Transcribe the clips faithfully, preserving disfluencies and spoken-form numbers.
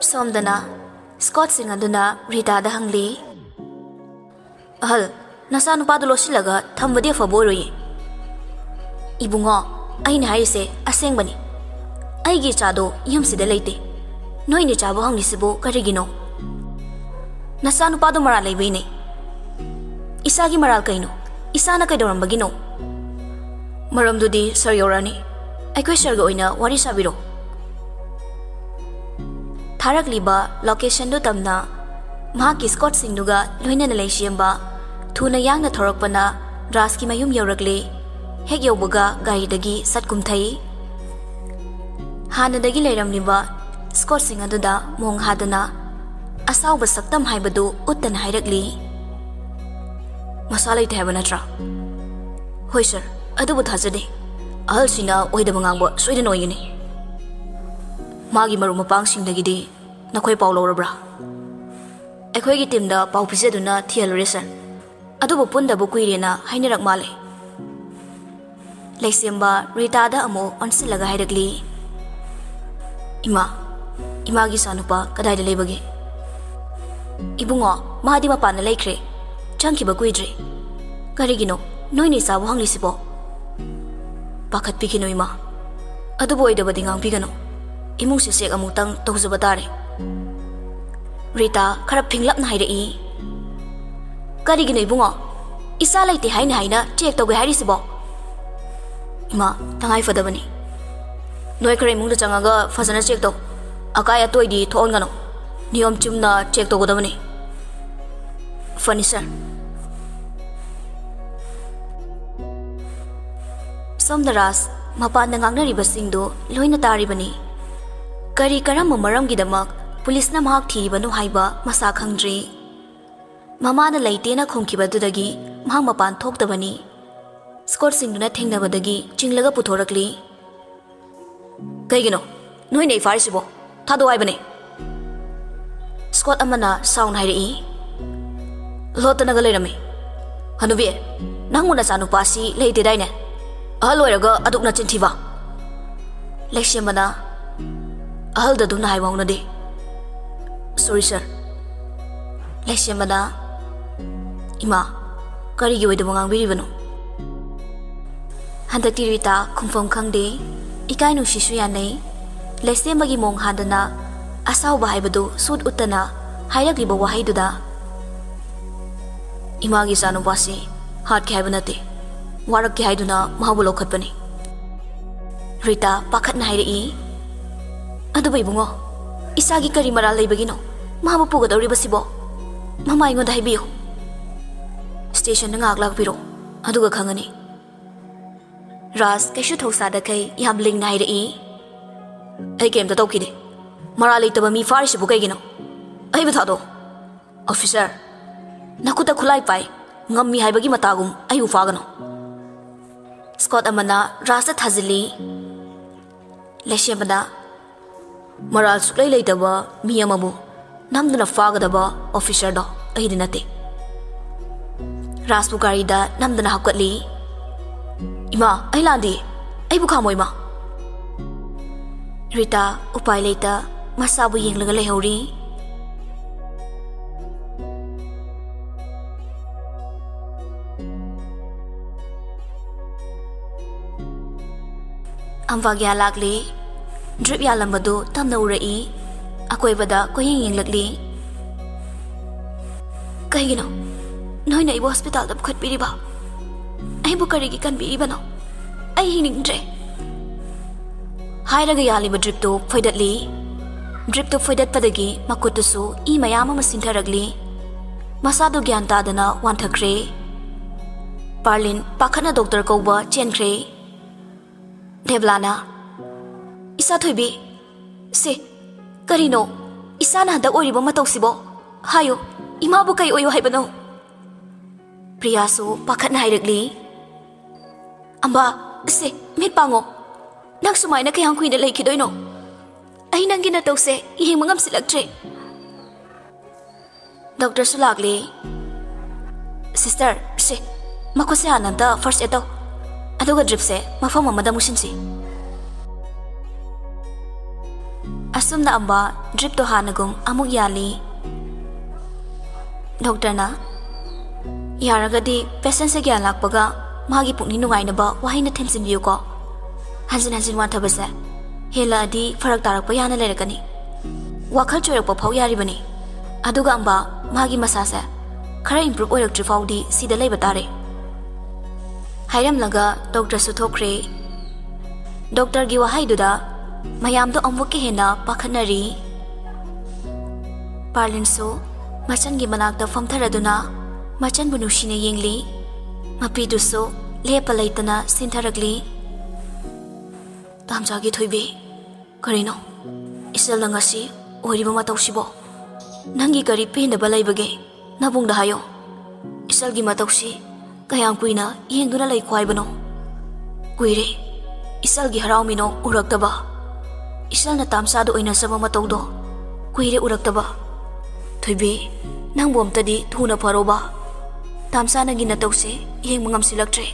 ꯁꯣꯝꯗꯅ ꯁ꯭ꯀꯣꯠꯁꯤꯡ ꯑꯗꯨꯅ ꯔꯤꯇꯥꯗ ꯍꯪꯂꯤ, "ꯑꯍꯜ, ꯅꯆꯥꯅꯨꯄꯥꯗꯨ ꯂꯣꯠꯁꯤꯜꯂꯒ ꯊꯝꯕꯗꯤ ꯑꯐꯕ ꯑꯣꯏꯔꯣꯏꯌꯦ꯫ ꯏꯕꯨꯡꯉꯣ, ꯑꯩꯅ ꯍꯥꯏꯔꯤꯁꯦ ꯑꯁꯦꯡꯕꯅꯤ꯫ ꯑꯩꯒꯤ ꯏꯆꯥꯗꯣ ꯌꯨꯝꯁꯤꯗ ꯂꯩꯇꯦ꯫ ꯅꯣꯏꯅ ꯏꯆꯥꯕꯨ ꯍꯪꯂꯤꯁꯤꯕꯨ ꯀꯔꯤꯒꯤꯅꯣ? ꯅꯆꯥꯅꯨꯄꯥꯗꯣ ꯃꯔꯥꯜ ꯂꯩꯕꯩꯅꯦ꯫ ꯏꯆꯥꯒꯤ ꯃꯔꯥꯜ ꯀꯩꯅꯣ? ꯏꯆꯥꯅ ꯀꯩꯗꯧꯔꯝꯕꯒꯤꯅꯣ? ꯃꯔꯝꯗꯨꯗꯤ ꯁꯥꯔ ꯌꯧꯔꯛꯑꯅꯤ꯫ ꯑꯩꯈꯣꯏ ꯁꯥꯔꯒ ꯑꯣꯏꯅ ꯋꯥꯔꯤ ꯁꯥꯕꯤꯔꯣ꯫" ꯊꯥꯔꯛꯂꯤꯕ ꯂꯣꯀꯦꯁꯟꯗꯨ ꯇꯝꯅ ꯃꯍꯥꯛꯀꯤ ꯁ꯭ꯀꯣꯠꯁꯤꯡꯗꯨꯒ ꯂꯣꯏꯅꯅ ꯂꯩꯁꯦꯝꯕ ꯊꯨꯅ ꯌꯥꯡꯅ ꯊꯧꯔꯛꯄꯅ ꯔꯥꯖꯀꯤ ꯃꯌꯨꯝ ꯌꯧꯔꯛꯂꯦ꯫ ꯍꯦꯛ ꯌꯧꯕꯒ ꯒꯥꯔꯤꯗꯒꯤ ꯁꯠ ꯀꯨꯝꯊꯩ꯫ ꯍꯥꯟꯅꯗꯒꯤ ꯂꯩꯔꯝꯂꯤꯕ ꯁ꯭ꯀꯣꯠꯁꯤꯡ ꯑꯗꯨꯗ ꯃꯣꯡ ꯍꯥꯗꯅ ꯑꯁꯥꯎꯕ ꯁꯛꯇꯝ ꯍꯥꯏꯕꯗꯨ ꯎꯠꯇꯅ ꯍꯥꯏꯔꯛꯂꯤ, "ꯃꯁꯥ ꯂꯩꯇꯦ ꯍꯥꯏꯕ ꯅꯠꯇ꯭ꯔꯥ?" "ꯍꯣꯏ ꯁꯥꯔ, ꯑꯗꯨꯕꯨ ꯊꯥꯖꯗꯦ꯫ ꯑꯍꯜꯁꯤꯅ ꯑꯣꯏꯗꯕ ꯉꯥꯡꯕ ꯁꯣꯏꯗꯅ ꯑꯣꯏꯒꯅꯤ꯫ ꯃꯥꯒꯤ ꯃꯔꯨꯞ ꯃꯄꯥꯡꯁꯤꯡꯗꯒꯤꯗꯤ ꯅꯈꯣꯏ ꯄꯥꯎ ꯂꯧꯔꯕ꯭ꯔꯥ?" "ꯑꯩꯈꯣꯏꯒꯤ ꯇꯤꯝꯗ ꯄꯥꯎ ꯄꯤꯖꯗꯨꯅ ꯊꯤꯍꯜꯂꯨꯔꯦ ꯁꯥꯔ꯫ ꯑꯗꯨꯕꯨ ꯄꯨꯟꯗꯕ ꯀꯨꯏꯔꯦꯅ ꯍꯥꯏꯅꯔꯛ ꯃꯥꯜꯂꯦ꯫" ꯂꯩꯁꯦꯝꯕ ꯔꯤꯇꯥꯗ ꯑꯃꯨꯛ ꯑꯣꯟꯁꯤꯜꯂꯒ ꯍꯥꯏꯔꯛꯂꯤ, "ꯏꯃꯥ, ꯏꯃꯥꯒꯤ ꯏꯆꯥꯅꯨꯄꯥ ꯀꯗꯥꯏꯗ ꯂꯩꯕꯒꯦ?" "ꯏꯕꯨꯡꯉꯣ, ꯃꯥꯗꯤ ꯃꯄꯥꯟꯗ ꯂꯩꯈ꯭ꯔꯦ꯫ ꯆꯪꯈꯤꯕ ꯀꯨꯏꯗ꯭ꯔꯤ꯫" "ꯀꯔꯤꯒꯤꯅꯣ ꯅꯣꯏꯅ ꯏꯆꯥꯕꯨ ꯍꯪꯂꯤꯁꯤꯕꯣ?" "ꯄꯥꯈꯠꯄꯤꯈꯤꯅꯨ ꯏꯃꯥ꯫ ꯑꯗꯨꯕꯨ ꯑꯣꯏꯗꯕꯗꯤ ꯉꯥꯡꯕꯤꯒꯅꯨ꯫ ꯏꯃꯨꯡꯁꯦ ꯆꯦꯛ ꯑꯃꯨꯛꯇꯪ ꯇꯧꯖꯕ ꯇꯥꯔꯦ꯫" ꯔꯤꯇꯥ ꯈꯔ ꯐꯤꯡꯂꯞꯅ ꯍꯥꯏꯔꯛꯏ, "ꯀꯔꯤꯒꯤꯅꯣ ꯏꯕꯨꯡꯉꯣ? ꯏꯆꯥ ꯂꯩꯇꯦ ꯍꯥꯏꯅ ꯍꯥꯏꯅ ꯆꯦꯛ ꯇꯧꯒꯦ ꯍꯥꯏꯔꯤꯁꯤꯕꯣ?" "ꯏꯃꯥ, ꯇꯉꯥꯏ ꯐꯗꯕꯅꯤ꯫ ꯅꯣꯏ ꯈꯔ ꯏꯃꯨꯡꯗ ꯆꯪꯉꯒ ꯐꯖꯅ ꯆꯦꯛ ꯇꯧ꯫ ꯑꯀꯥꯏ ꯑꯇꯣꯏꯗꯤ ꯊꯣꯛꯍꯟꯒꯅꯨ꯫ ꯅꯤꯌꯣꯝ ꯆꯨꯝꯅ ꯆꯦꯛ ꯇꯧꯒꯗꯕꯅꯤ꯫" "ꯐꯅꯤ ꯁꯥꯔ꯫" ꯁꯣꯝꯗ ꯔꯥꯖ ꯃꯄꯥꯟꯗ ꯉꯥꯡꯅꯔꯤꯕꯁꯤꯡꯗꯨ ꯂꯣꯏꯅ ꯇꯥꯔꯤꯕꯅꯤ꯫ ꯀꯔꯤ ꯀꯔꯝꯕ ꯃꯔꯝꯒꯤꯗꯃꯛ ꯄꯨꯂꯤꯁꯅ ꯃꯍꯥꯛ ꯊꯤꯔꯤꯕꯅꯣ ꯍꯥꯏꯕ ꯃꯁꯥ ꯈꯪꯗ꯭ꯔꯤ꯫ ꯃꯃꯥꯅ ꯂꯩꯇꯦꯅ ꯈꯨꯝꯈꯤꯕꯗꯨꯗꯒꯤ ꯃꯍꯥꯛ ꯃꯄꯥꯟ ꯊꯣꯛꯇꯕꯅꯤ꯫ ꯁ꯭ꯀꯣꯠꯁꯤꯡꯗꯨꯅ ꯊꯦꯡꯅꯕꯗꯒꯤ ꯆꯤꯡꯂꯒ ꯄꯨꯊꯣꯔꯛꯂꯤ꯫ "ꯀꯩꯒꯤꯅꯣ ꯅꯣꯏꯅ ꯑꯩ ꯐꯥꯔꯤꯁꯤꯕꯣ? ꯊꯥꯗꯣꯛ ꯍꯥꯏꯕꯅꯦ꯫" ꯁ꯭ꯀꯣꯠ ꯑꯃꯅ ꯁꯥꯎꯅ ꯍꯥꯏꯔꯛꯏ, "ꯂꯣꯠꯇꯅꯒ ꯂꯩꯔꯝꯃꯤ꯫ ꯍꯅꯨꯕꯤ, ꯅꯪꯕꯨ ꯅꯆꯥꯅꯨꯄꯥꯁꯤ ꯂꯩꯇꯦꯗꯥꯏꯅꯦ? ꯑꯍꯜ ꯑꯣꯏꯔꯒ ꯑꯗꯨꯛ ꯅꯆꯤꯟ ꯊꯤꯕ?" ꯂꯩꯁꯦꯝꯕꯅ, "ꯑꯍꯜꯗ ꯑꯗꯨꯝꯅ ꯍꯥꯏꯕ ꯍꯧꯅꯗꯦ꯫ Sorry, sir. ꯂꯩꯁꯦꯝꯕꯅ, "ꯏꯃꯥ, ꯀꯔꯤꯒꯤ ꯑꯣꯏꯗꯕ ꯉꯥꯡꯕꯤꯔꯤꯕꯅꯣ?" ꯍꯟꯗꯛꯇꯤ ꯔꯤꯇꯥ ꯈꯨꯝꯐꯝ ꯈꯪꯗꯦ, ꯏꯀꯥꯏ ꯅꯨꯡꯁꯤꯁꯨ ꯌꯥꯅꯩ꯫ ꯂꯩꯁꯦꯝꯕꯒꯤ ꯃꯑꯣꯡ ꯍꯥꯟꯗꯅ ꯑꯁꯥꯎꯕ ꯍꯥꯏꯕꯗꯨ ꯁꯨꯠ ꯎꯠꯇꯅ ꯍꯥꯏꯔꯛꯂꯤꯕ ꯋꯥꯍꯩꯗꯨꯗ, "ꯏꯃꯥꯒꯤ ꯏꯆꯥꯅꯨꯄꯥꯁꯤ ꯍꯥꯠꯀꯦ ꯍꯥꯏꯕ ꯅꯠꯇꯦ, ꯋꯥꯔꯛꯀꯦ ꯍꯥꯏꯗꯨꯅ ꯃꯍꯥꯛꯄꯨ ꯂꯧꯈꯠꯄꯅꯤ꯫" ꯔꯤꯇꯥ ꯄꯥꯈꯠꯅ ꯍꯥꯏꯔꯛꯏ, "ꯑꯗꯨꯕꯨ ꯏꯕꯨꯡꯉꯣ, ꯏꯆꯥꯒꯤ ꯀꯔꯤ ꯃꯔꯥꯜ ꯂꯩꯕꯒꯤꯅꯣ ꯃꯍꯥꯛꯄꯨ ꯄꯨꯒꯗꯧꯔꯤꯕꯁꯤꯕꯣ? ꯃꯃꯥ ꯑꯩꯉꯣꯟꯗ ꯍꯥꯏꯕꯤꯌꯨ꯫ ꯁ꯭ꯇꯦꯁꯟꯗ ꯉꯥꯏꯍꯥꯛ ꯂꯥꯛꯄꯤꯔꯣ, ꯑꯗꯨꯒ ꯈꯪꯒꯅꯤ꯫" ꯔꯥꯖ ꯀꯩꯁꯨ ꯊꯧꯁꯥꯗꯈꯩ ꯌꯥꯝ ꯂꯤꯡꯅ ꯍꯥꯏꯔꯛꯏ, "ꯑꯩ ꯀꯩꯝꯇ ꯇꯧꯈꯤꯗꯦ꯫ ꯃꯔꯥꯜ ꯂꯩꯇꯕ ꯃꯤ ꯐꯥꯔꯤꯁꯤꯕꯨ ꯀꯩꯒꯤꯅꯣ? ꯑꯩꯕꯨ ꯊꯥꯗꯣꯛꯑꯣ꯫ ꯑꯣꯐꯤꯁꯥꯔ, ꯅꯈꯨꯠꯇ ꯈꯨꯠꯂꯥꯏ ꯄꯥꯏ, ꯉꯝꯃꯤ ꯍꯥꯏꯕꯒꯤ ꯃꯇꯥꯒꯨꯝ ꯑꯩꯕꯨ ꯐꯥꯒꯅꯨ꯫" ꯁ꯭ꯀꯣꯠ ꯑꯃꯅ ꯔꯥꯖꯇ ꯊꯥꯖꯤꯜꯂꯤ꯫ ꯂꯩꯁꯦꯝꯕꯅ, "ꯃꯔꯥꯜ ꯁꯨꯛꯂꯩ ꯂꯩꯇꯕ ꯃꯤ ꯑꯃꯕꯨ ꯅꯝꯗꯨꯅ ꯐꯥꯒꯗꯕ ꯑꯣꯐꯤꯁꯥꯔꯗꯣ ꯑꯩꯗꯤ ꯅꯠꯇꯦ꯫" ꯔꯥꯖꯄꯨ ꯒꯥꯔꯤꯗ ꯅꯝꯗꯨꯅ ꯍꯥꯞꯀꯠꯂꯤ꯫ "ꯏꯃꯥ, ꯑꯩ ꯂꯥꯟꯗꯤ, ꯑꯩꯕꯨ ꯈꯥꯝꯃꯣ ꯏꯃꯥ꯫" ꯔꯤꯇꯥ ꯎꯄꯥꯏ ꯂꯩꯇ ꯃꯆꯥꯕꯨ ꯌꯦꯡꯂꯒ ꯂꯩꯍꯧꯔꯤ꯫ ꯑꯝꯕꯥꯒ꯭ꯌꯥ ꯂꯥꯛꯂꯤ꯫ ꯗ꯭ꯔꯤꯞ ꯌꯥꯜꯂꯝꯕꯗꯨ ꯇꯞꯅ ꯎꯔꯛꯏ꯫ ꯑꯀꯣꯏꯕꯗ ꯀꯣꯏꯌꯦꯡ ꯌꯦꯡꯂꯛꯂꯤ꯫ "ꯀꯩꯒꯤꯅꯣ ꯅꯣꯏꯅ ꯑꯩꯕꯨ ꯍꯣꯁꯄꯤꯇꯥꯜꯗ ꯄꯨꯈꯠꯄꯤꯔꯤꯕ? ꯑꯩꯕꯨ ꯀꯔꯤꯒꯤ ꯀꯟꯕꯤꯔꯤꯕꯅꯣ? ꯑꯩ ꯍꯤꯡꯅꯤꯡꯗ꯭ꯔꯦ꯫" ꯍꯥꯏꯔꯒ ꯌꯥꯜꯂꯤꯕ ꯗ꯭ꯔꯤꯞꯇꯨ ꯐꯣꯏꯗꯠꯂꯤ꯫ ꯗ꯭ꯔꯤꯞꯇꯨ ꯐꯣꯏꯗꯠꯄꯗꯒꯤ ꯃꯈꯨꯠꯇꯨꯁꯨ ꯏ ꯃꯌꯥꯝ ꯑꯃ ꯁꯤꯟꯊꯔꯛꯂꯤ꯫ ꯃꯁꯥꯗꯨ ꯒ꯭ꯌꯥꯟ ꯇꯥꯗꯅ ꯋꯥꯟꯊꯈ꯭ꯔꯦ꯫ ꯄꯥꯔꯂꯤꯟ ꯄꯥꯈꯠꯅ ꯗꯣꯛꯇꯔ ꯀꯧꯕ ꯆꯦꯟꯈ꯭ꯔꯦ꯫ ꯗꯦꯕꯂꯥꯅ, "ꯏꯆꯥ ꯊꯣꯏꯕꯤ, ꯁꯦ, ꯀꯔꯤꯅꯣ? ꯏꯆꯥꯅ ꯍꯟꯗꯛ ꯑꯣꯏꯔꯤꯕ ꯃꯇꯧꯁꯤꯕꯣ? ꯍꯥꯏꯌꯨ, ꯏꯃꯥꯕꯨ ꯀꯩ ꯑꯣꯏꯌꯨ ꯍꯥꯏꯕꯅꯣ?" ꯄ꯭ꯔꯤꯌꯥꯁꯨ ꯄꯥꯈꯠꯅ ꯍꯥꯏꯔꯛꯂꯤ꯫ "ꯑꯝꯕꯥ, ꯁꯦ, ꯃꯤꯠ ꯄꯥꯡꯉꯣ꯫ ꯅꯪ ꯁꯨꯃꯥꯏꯅ ꯀꯌꯥꯝ ꯀꯨꯏꯅ ꯂꯩꯈꯤꯗꯣꯏꯅꯣ? ꯑꯩ ꯅꯪꯒꯤ ꯅꯇꯧꯁꯦ ꯌꯦꯡꯕ ꯉꯝꯁꯤꯜꯂꯛꯇ꯭ꯔꯦ꯫" ꯗꯣꯛꯇꯔꯁꯨ ꯂꯥꯛꯂꯦ꯫ "ꯁꯤꯁꯇꯔ, ꯁꯦ, ꯃꯈꯨꯠꯁꯦ ꯍꯥꯟꯅ ꯑꯝꯇ ꯐꯥꯔꯁ ꯑꯦꯗ ꯇꯧ, ꯑꯗꯨꯒ ꯗ꯭ꯔꯤꯞꯁꯦ ꯃꯐꯝ ꯑꯃꯗ ꯑꯃꯨꯛ ꯁꯤꯟꯁꯤ꯫" ꯑꯁꯨꯝꯅ ꯑꯝꯕ dripꯇꯣ ꯍꯥꯟꯅꯒꯨꯝ ꯑꯃꯨꯛ ꯌꯥꯜꯂꯤ꯫ ꯗꯣꯛꯇꯔꯅ, "ꯌꯥꯔꯒꯗꯤ patientꯁꯦ ꯒ꯭ꯌꯥꯟ ꯂꯥꯛꯄꯒ ꯃꯥꯒꯤ ꯄꯨꯛꯅꯤꯡ ꯅꯨꯡꯉꯥꯏꯅꯕ ꯋꯥꯍꯩꯅ ꯊꯦꯝꯖꯤꯟꯕꯤꯌꯨꯀꯣ꯫ ꯍꯟꯖꯤꯟ ꯍꯟꯖꯤꯟ ꯋꯥꯟꯊꯕꯁꯦ ꯍꯦꯜꯂꯛꯑꯗꯤ ꯐꯔꯛ ꯇꯥꯔꯛꯄ ꯌꯥꯅ ꯂꯩꯔꯛꯀꯅꯤ꯫ ꯋꯥꯈꯜ ꯆꯣꯏꯔꯛꯄ ꯐꯥꯎ ꯌꯥꯔꯤꯕꯅꯤ꯫ ꯑꯗꯨꯒ ꯑꯝꯕ, ꯃꯥꯒꯤ ꯃꯁꯥꯁꯦ ꯈꯔ improve ꯑꯣꯏꯔꯛꯇ꯭ꯔꯤ ꯐꯥꯎꯗꯤ ꯁꯤꯗ ꯂꯩꯕ ꯇꯥꯔꯦ"꯫ ꯍꯥꯏꯔꯝꯂꯒ ꯗꯣꯛꯇꯔꯁꯨ ꯊꯣꯛꯈ꯭ꯔꯦ꯫ ꯗꯣꯛꯇꯔꯒꯤ ꯋꯥꯍꯩꯗꯨꯗ ꯃꯌꯥꯝꯗꯣ ꯑꯃꯨꯛꯀ ꯍꯦꯟꯅ ꯄꯥꯈꯠꯅꯔꯤ꯫ ꯄꯥꯔꯂꯤꯟꯁꯨ ꯃꯆꯟꯒꯤ ꯃꯅꯥꯛꯇ ꯐꯝꯊꯔꯗꯨꯅ ꯃꯆꯟꯕꯨ ꯅꯨꯡꯁꯤꯅ ꯌꯦꯡꯂꯤ꯫ ꯃꯄꯤꯗꯨꯁꯨ ꯂꯦꯞꯄ ꯂꯩꯇꯅ ꯁꯤꯟꯊꯔꯛꯂꯤ꯫ "ꯇꯥꯝꯆꯥꯒꯤ ꯊꯣꯏꯕꯤ, ꯀꯔꯤꯅꯣ? ꯏꯆꯜꯅ ꯉꯁꯤ ꯑꯣꯏꯔꯤꯕ ꯃꯇꯧꯁꯤꯕꯣ? ꯅꯪꯒꯤ ꯀꯔꯤ ꯄꯦꯟꯗꯕ ꯂꯩꯕꯒꯦ? ꯅꯕꯨꯡꯗ ꯍꯥꯏꯌꯣ꯫ ꯏꯆꯜꯒꯤ ꯃꯇꯧꯁꯤ ꯀꯌꯥꯝ ꯀꯨꯏꯅ ꯌꯦꯡꯗꯨꯅ ꯂꯩꯈꯣ ꯍꯥꯏꯕꯅꯣ? ꯀꯨꯏꯔꯦ ꯏꯆꯜꯒꯤ ꯍꯔꯥꯎꯃꯤꯅꯣ ꯎꯔꯛꯇꯕ꯫ ꯏꯆꯜꯅ ꯇꯥꯝꯆꯥꯗ ꯑꯣꯏꯅꯖꯕ ꯃꯇꯧꯗꯣ ꯀꯨꯏꯔꯦ ꯎꯔꯛꯇꯕ꯫ ꯊꯣꯏꯕꯤ, ꯅꯪꯕꯨ ꯑꯝꯇꯗꯤ ꯊꯨꯅ ꯐꯔꯣꯕ꯫ ꯇꯥꯝꯆꯥ, ꯅꯪꯒꯤ ꯅꯇꯧꯁꯦ ꯌꯦꯡꯕ ꯉꯝꯁꯤꯜꯂꯛꯇ꯭ꯔꯦ"꯫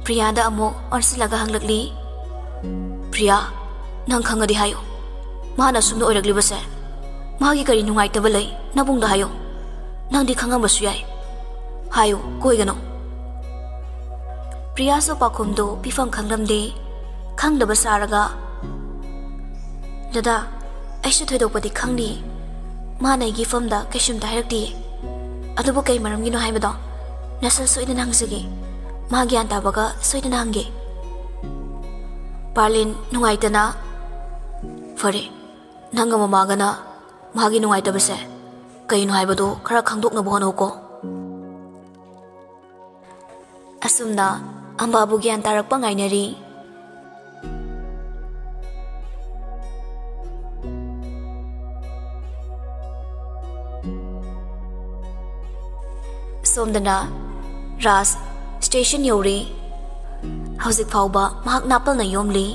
ꯄ꯭ꯔꯤꯌꯥꯗ ꯑꯃꯨꯛ ꯑꯣꯟꯁꯤꯜꯂꯒ ꯍꯪꯂꯛꯂꯤ꯫ "ꯄ꯭ꯔꯤꯌꯥ, ꯅꯪ ꯈꯪꯉꯗꯤ ꯍꯥꯏꯌꯨ꯫ ꯃꯥꯅ ꯑꯁꯨꯝꯅ ꯑꯣꯏꯔꯛꯂꯤꯕꯁꯦ ꯃꯥꯒꯤ ꯀꯔꯤ ꯅꯨꯡꯉꯥꯏꯇꯕ ꯂꯩ? ꯅꯕꯨꯡꯗ ꯍꯥꯏꯌꯨ꯫ ꯅꯪꯗꯤ ꯈꯪꯉꯝꯕꯁꯨ ꯌꯥꯏ꯫ ꯍꯥꯏꯌꯨ, ꯀꯣꯏꯒꯅꯨ"꯫ ꯄ꯭ꯔꯤꯌꯥꯁꯨ ꯄꯥꯎꯈꯨꯝꯗꯨ ꯄꯤꯐꯝ ꯈꯪꯂꯝꯗꯦ꯫ ꯈꯪꯗꯕ ꯁꯥꯔꯒ, "ꯗꯗꯥ, ꯑꯩꯁꯨ ꯊꯣꯏꯗꯣꯛꯄꯗꯤ ꯈꯪꯗꯦ꯫ ꯃꯥꯅ ꯑꯩꯒꯤ ꯐꯝꯗ ꯀꯩꯁꯨꯝꯇ ꯍꯥꯏꯔꯛꯇꯦ꯫ ꯑꯗꯨꯕꯨ ꯀꯩ ꯃꯔꯝꯒꯤꯅꯣ ꯍꯥꯏꯕꯗꯣ ꯅꯁꯜ ꯁꯣꯏꯗꯅ ꯍꯪꯖꯒꯦ꯫ ꯃꯥ ꯒ꯭ꯌꯥꯟ ꯇꯥꯕꯒ ꯁꯣꯏꯗꯅ ꯍꯪꯒꯦ"꯫ ꯄꯥꯔꯂꯤꯟ ꯅꯨꯡꯉꯥꯏꯇꯅ, "ꯐꯔꯦ, ꯅꯪꯒ ꯃꯃꯥꯒꯅ ꯃꯥꯒꯤ ꯅꯨꯡꯉꯥꯏꯇꯕꯁꯦ ꯀꯩꯅꯣ ꯍꯥꯏꯕꯗꯣ ꯈꯔ ꯈꯪꯗꯣꯛꯅꯕ ꯍꯣꯠꯅꯧꯀꯣ"꯫ ꯑꯁꯨꯝꯅ ꯑꯝꯕꯥꯕꯨ ꯒ꯭ꯌꯥꯟ ꯇꯥꯔꯛꯄ ꯉꯥꯏꯅꯔꯤ꯫ ꯁꯣꯝꯗꯅ ꯔꯥꯖ ꯁ꯭ꯇꯦꯁꯟ ꯌꯧꯔꯦ꯫ ꯍꯧꯖꯤꯛ ꯐꯥꯎꯕ ꯃꯍꯥꯛ ꯅꯥꯄꯜꯅ ꯌꯣꯝꯂꯤ꯫